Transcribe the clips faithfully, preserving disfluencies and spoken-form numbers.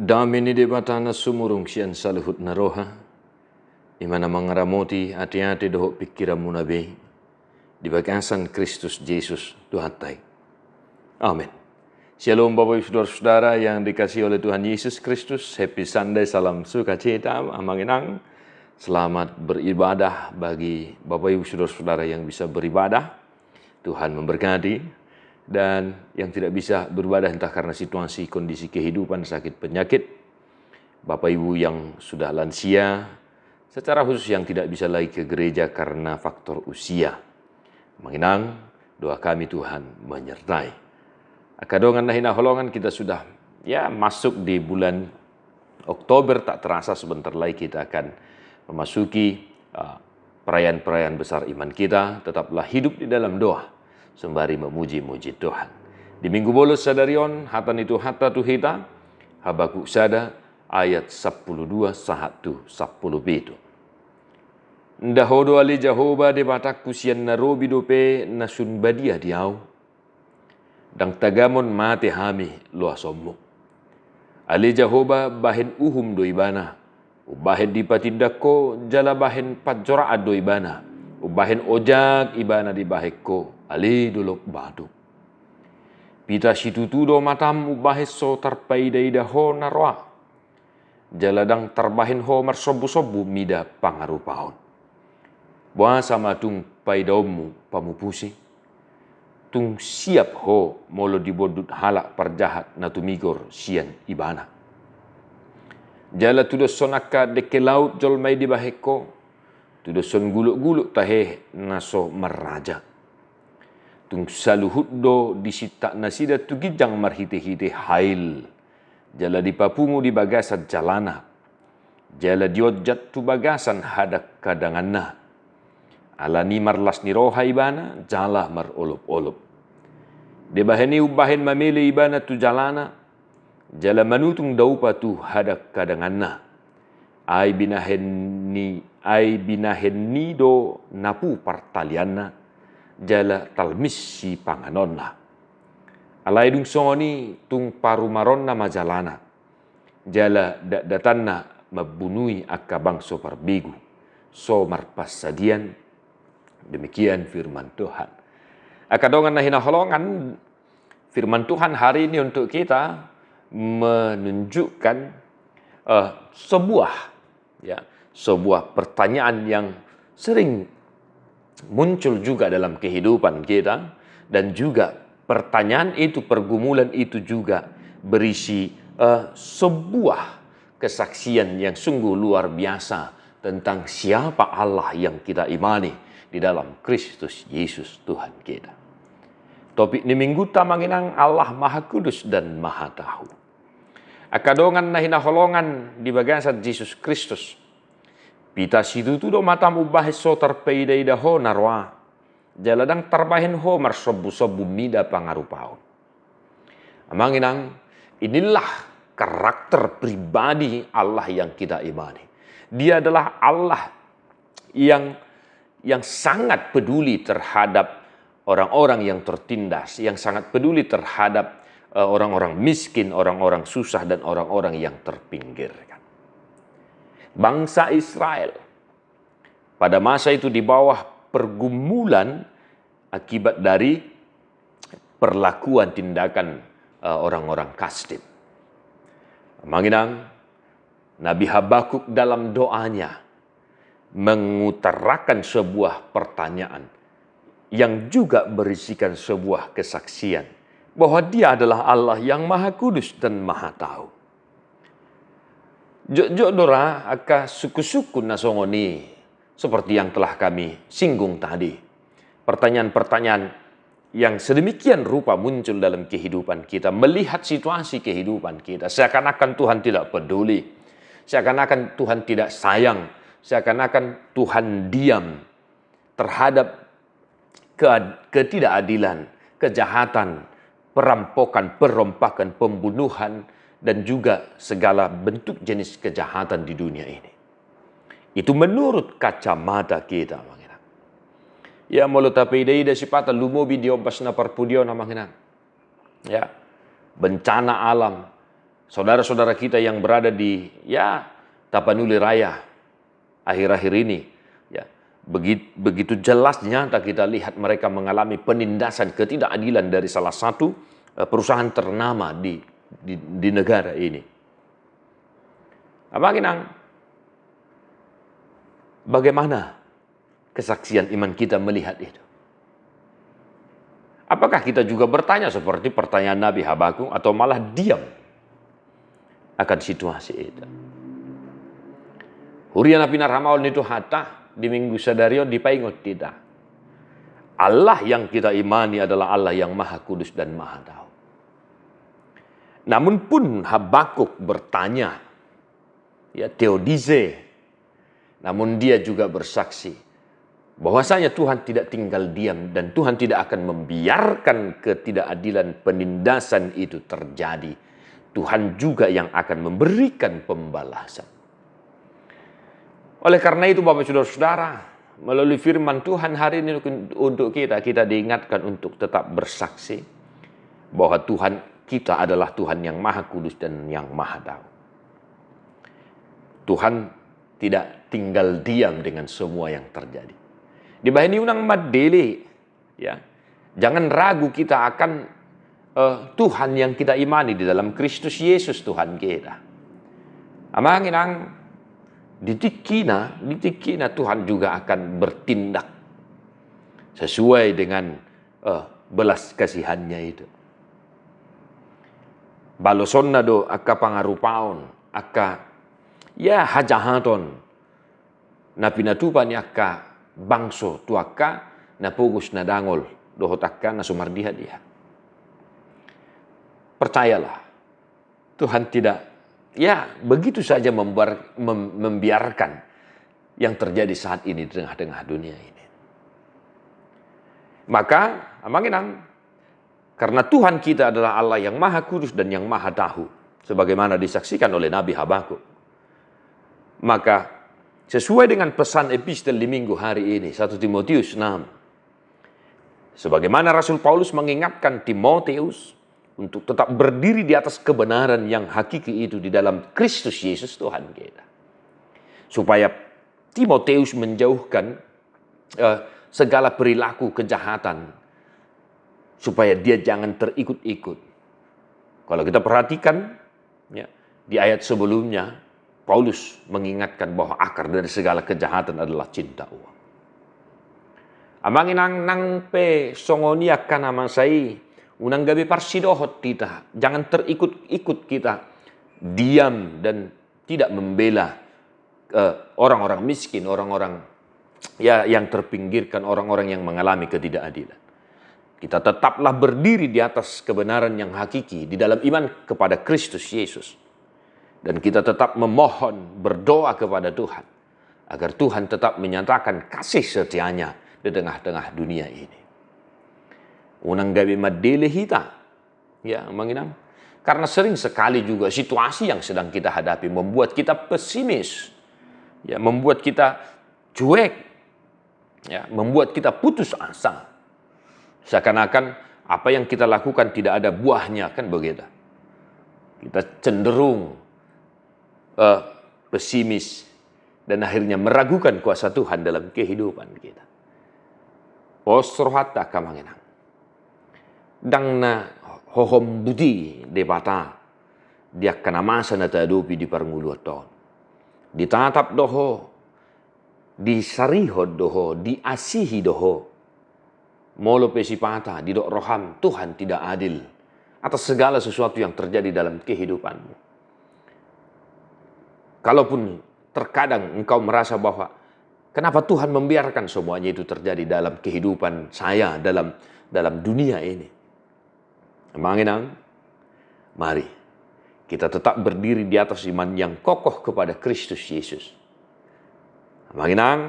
Dame ni Debata na sumurung sian saluhut na roha, i ma na mangaramoti ateate dohot pingkiranmuna be, di bagasan Kristus Jesus Tuhanta i. Amen. Shalom Bapak Ibu Saudara-saudara yang dikasihi oleh Tuhan Yesus Kristus. Happy Sunday, salam sukacita, Amang Inang. Selamat beribadah bagi Bapak Ibu Saudara-saudara yang bisa beribadah. Tuhan memberkati. Dan yang tidak bisa beribadah entah karena situasi, kondisi kehidupan, sakit, penyakit, Bapak Ibu yang sudah lansia, secara khusus yang tidak bisa lagi ke gereja karena faktor usia. Amang Inang, doa kami Tuhan menyertai. Angka dongan na hinaholongan, kita sudah, ya, masuk di bulan Oktober, tak terasa sebentar lagi kita akan memasuki, eh, perayaan-perayaan besar iman kita. Tetaplah hidup di dalam doa sembari memuji-muji Tuhan. Di minggu bolon sadari on, hata ni Tuhanta tu hita, Habakuk sada ayat sampulu dua sahat tu sampulu pitu. Nda Ho do ale Jahowa Debatangku sian na robi dope na sun badia di ahu? Ndang tagamon mate hami loasonmu. Ale Jahowa bahen uhum do ibana, umbahen dipatindanghon Ho jala bahen panjoraan do ibana, umbahen ojak ibana dibahen Ho ale dolok batu. Pita situtu do matam umbahen so tarpaida-ida Ho na roa, jala ndang tarbahen Ho marsombu-sombu mida pangarupaon. Boasa ma tung paidaonmu pamupusi? Tung siap Ho molo dibondut halak parjahat na tumigor sian ibana. Jala tudoshon angka dengke laut jolma i dibahen Ho, tudoshon guluk-guluk tahe na so marraja. Tung saluhut do disintak nasida tu ginjang marhite-hite hail, jala dipapungu di bagasan jalana, jala dionjat tu bagasan hadangkadanganna. Alani marlas ni roha ibana jala marolop-olop. Dibahen i umbahen mamele ibana tu jalana, jala manutung daupa tu hadangkadanganna. Ai binahen ni, ai binahen ni do napu partalianna, jala talmis sipanganonna. Alai dung songon i tung parumaronna ma jalana, jala datdatanna mambunui angka bangso parbegu so marpansadian. Demikian firman Tuhan. Angka dongan na hinaholongan, firman Tuhan hari ini untuk kita menunjukkan, eh, sebuah, ya, sebuah pertanyaan yang sering muncul juga dalam kehidupan kita, dan juga pertanyaan itu, pergumulan itu juga berisi, eh, sebuah kesaksian yang sungguh luar biasa tentang siapa Allah yang kita imani di dalam Kristus Yesus Tuhan kita. Topik ni mingguta, Amang Inang, Allah Maha Kudus dan Maha Tahu. Angka dongan na hinaholongan di bagasan Jesus Kristus. Pita situtu do matam umbahen so tarpaida-ida Ho na roa, jala ndang tarbahen Ho marsombu-sombu mida pangarupaon. Amang Inang, inilah karakter pribadi Allah yang kita imani. Dia adalah Allah yang, yang sangat peduli terhadap orang-orang yang tertindas, yang sangat peduli terhadap, eh, orang-orang miskin, orang-orang susah, dan orang-orang yang terpinggirkan. Bangsa Israel pada masa itu di bawah pergumulan akibat dari perlakuan, tindakan, eh, orang-orang Kasdim. Amang Inang, Nabi Habakuk dalam doanya mengutarakan sebuah pertanyaan yang juga berisikan sebuah kesaksian bahwa Dia adalah Allah yang Maha Kudus dan Maha Tahu. Jotjot do ra angka sungkun-sungkun na songon i, seperti yang telah kami singgung tadi. Pertanyaan-pertanyaan yang sedemikian rupa muncul dalam kehidupan kita, melihat situasi kehidupan kita, seakan-akan Tuhan tidak peduli, seakan-akan Tuhan tidak sayang, seakan-akan Tuhan diam terhadap kead-, ketidakadilan, kejahatan, perampokan, perompakan, pembunuhan, dan juga segala bentuk jenis kejahatan di dunia ini. Itu menurut kacamata kita, Amang Inang. Ya, molo tapaida-ida sipata lumobi di ombas na parpudi on, Amang Inang. Ya, bencana alam, Saudara-saudara kita yang berada di, ya, Tapanuli Raya akhir-akhir ini, ya, begi-, begitu jelas nyata kita lihat mereka mengalami penindasan, ketidakadilan dari salah satu, eh, perusahaan ternama di, di, di negara ini. Amang Inang, bagaimana kesaksian iman kita melihat itu? Apakah kita juga bertanya seperti pertanyaan Nabi Habakuk atau malah diam akan situasi itu? Huria na pinarhamaol ni Tuhanta, di Minggu sadari on dipaingot hita, Allah yang kita imani adalah Allah yang Maha Kudus dan Maha Tahu. Namun pun Habakuk bertanya, ya, theodize, namun dia juga bersaksi bahwasanya Tuhan tidak tinggal diam dan Tuhan tidak akan membiarkan ketidakadilan, penindasan itu terjadi. Tuhan juga yang akan memberikan pembalasan. Oleh karena itu, Bapak, Saudara-saudara, melalui firman Tuhan hari ini untuk kita, kita diingatkan untuk tetap bersaksi bahwa Tuhan kita adalah Tuhan yang Maha Kudus dan yang Maha Tahu. Tuhan tidak tinggal diam dengan semua yang terjadi. Dibahen i unang mandele, ya. Jangan ragu kita akan, eh, Tuhan yang kita imani di dalam Kristus Yesus Tuhan kita. Amang Inang, di tingkina, di tingkina Tuhan juga akan bertindak sesuai dengan, eh, belas kasihannya itu. Balosonna do angka pangarupaon, angka, ya, hajahaton na pinatupa ni angka bangso tu angka na pogos, na dangol, dohot angka na so mardiha-diha. Percayalah, Tuhan tidak, ya, begitu saja membar-, mem-, membiarkan yang terjadi saat ini di tengah-tengah dunia ini. Maka, Amang Inang, karena Tuhan kita adalah Allah yang Maha Kudus dan yang Maha Tahu, sebagaimana disaksikan oleh Nabi Habakuk. Maka, sesuai dengan pesan epistel di minggu hari ini, satu Timotius enam, sebagaimana Rasul Paulus mengingatkan Timotius untuk tetap berdiri di atas kebenaran yang hakiki itu di dalam Kristus Yesus Tuhan kita. Supaya Timotius menjauhkan, eh, segala perilaku kejahatan, supaya dia jangan terikut-ikut. Kalau kita perhatikan, ya, di ayat sebelumnya, Paulus mengingatkan bahwa akar dari segala kejahatan adalah cinta uang. Amang Inang, nang pe songon i angka na masa i, unang gabe parsidohot hita, jangan terikut-ikut kita diam dan tidak membela, eh, orang-orang miskin, orang-orang, ya, yang terpinggirkan, orang-orang yang mengalami ketidakadilan. Kita tetaplah berdiri di atas kebenaran yang hakiki di dalam iman kepada Kristus Yesus. Dan kita tetap memohon, berdoa kepada Tuhan, agar Tuhan tetap menyatakan kasih setia-Nya di tengah-tengah dunia ini. Unang gabe mandele hita, ya, Amang Inang. Karena sering sekali juga situasi yang sedang kita hadapi membuat kita pesimis, ya, membuat kita cuek, ya, membuat kita putus asa. Seakan-akan apa yang kita lakukan tidak ada buahnya, kan begitu. Kita cenderung, eh, pesimis dan akhirnya meragukan kuasa Tuhan dalam kehidupan kita. Pos rohanta, angka Amang Inang. Ndang na hohom buti Debata di angka na masa na tahadopi di parngoluanta on. Ditatap do ho, disarihon do ho, diasihi do ho. Molo pe sipata didok roham, Tuhan tidak adil atas segala sesuatu yang terjadi dalam kehidupanmu. Kalaupun terkadang engkau merasa bahwa, "Kenapa Tuhan membiarkan semuanya itu terjadi dalam kehidupan saya, dalam, dalam dunia ini?" Amang Inang, mari kita tetap berdiri di atas iman yang kokoh kepada Kristus Yesus. Amang Inang,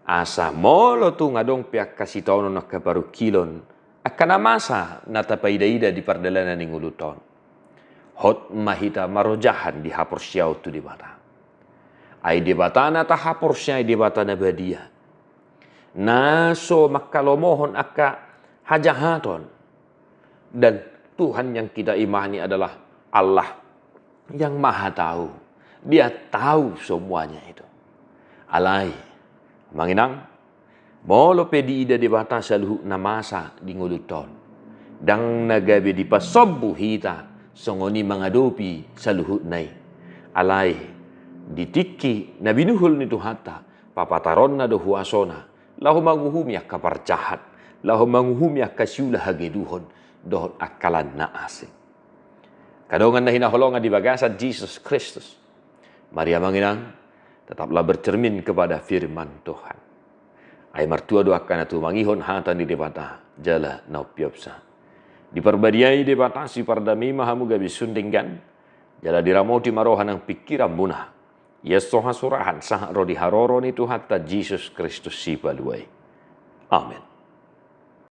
asa molo tung adong pe angka sitaonon, angka parungkilon, angka na masa na tapaida-ida di pardalanan ni ngolunta on, hot ma hita marojahan di haporseaon tu Debata. Ai Debata na tahaporseai Debata na badia, na so mangkalomohon angka hajahaton. Dan Tuhan yang kita imani adalah Allah yang Maha Tahu. Dia tahu semuanya itu. Alai, Amang Inang, molo pe diida Debata saluhut na masa di ngolunta on, ndang na gabe dipasombu hita songon i mangadopi saluhutna i. Alai, di tingki na binuhul ni Tuhanta, papataronna do huasona, laho manguhumi angka parjahat, laho manguhumi angka siula hageduhon, dohot angka lan na asing. Angka dongan na hinaholongan di bagasan Jesus Kristus, mari Amang Inang, tetaplah bercermin kepada firman Tuhan. Ai martua do angka na tumangihon hata ni Debata, jala na umpeopsa. Diparbadiai Debata sipardame i ma hamu gabe sun denggan, jala diramoti ma roha nang pingkiranmuna. Ia so hasurahan sahat ro di haroro ni Tuhanta Jesus Kristus Sipalua i. Amen.